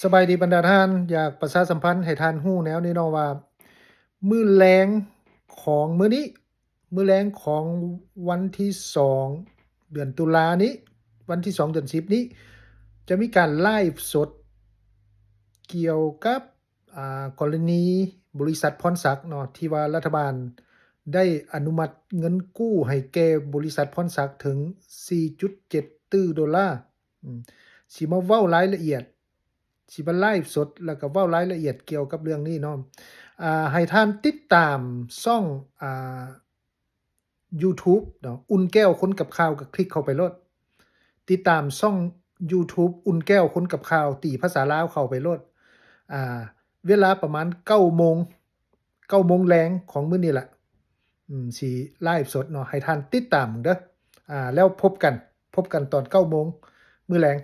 ສະບາຍດີບັນດາທ່ານ, ຢາກປະຊາສຳພັນໃຫ້ທ່ານຮູ້ແນວນີ້ເນາະວ່າ ມື້ແລງຂອງມື້ນີ້ ມື້ແລງຂອງວັນທີສອງ ເດືອນຕຸລານີ້ ວັນທີສອງ ເດືອນສິບນີ້ ຈະມີການໄລຟ໌ສົດກ່ຽວກັບ ອ່າ ກໍລະນີບໍລິສັດພອນສັກເນາະ ທີ່ວ່າລັດຖະບານໄດ້ອະນຸມັດເງິນກູ້ໃຫ້ແກ່ບໍລິສັດພອນສັກເຖິງ ສີ່ຈຸດເຈັດ ຕື້ໂດລາ. ອືມ ຊິມາເວົ້າລາຍລະອຽດ ຊິມາໄລຟ໌ສົດ ແລ້ວກໍເວົ້າລາຍລະອຽດກ່ຽວກັບເລື່ອງນີ້ເນາະ. ອ່າ ໃຫ້ທ່ານຕິດຕາມຊ່ອງ ອ່າ YouTube ເນາະ ອຸ່ນແກ້ວຄົນກັບຂ່າວ ກໍຄລິກເຂົ້າໄປໂລດ. ຕິດຕາມຊ່ອງ YouTube ອຸ່ນແກ້ວຄົນກັບຂ່າວ ຕີພາສາລາວເຂົ້າໄປໂລດ. ອ່າ ເວລາປະມານເກົ້າໂມງ ເກົ້າໂມງແລງຂອງມື້ນີ້ລະ ອືມ ຊິໄລຟ໌ສົດເນາະ ໃຫ້ທ່ານຕິດຕາມເດີ. ອ່າ ແລ້ວພົບກັນ ພົບກັນຕອນເກົ້າໂມງມື້ແລງ.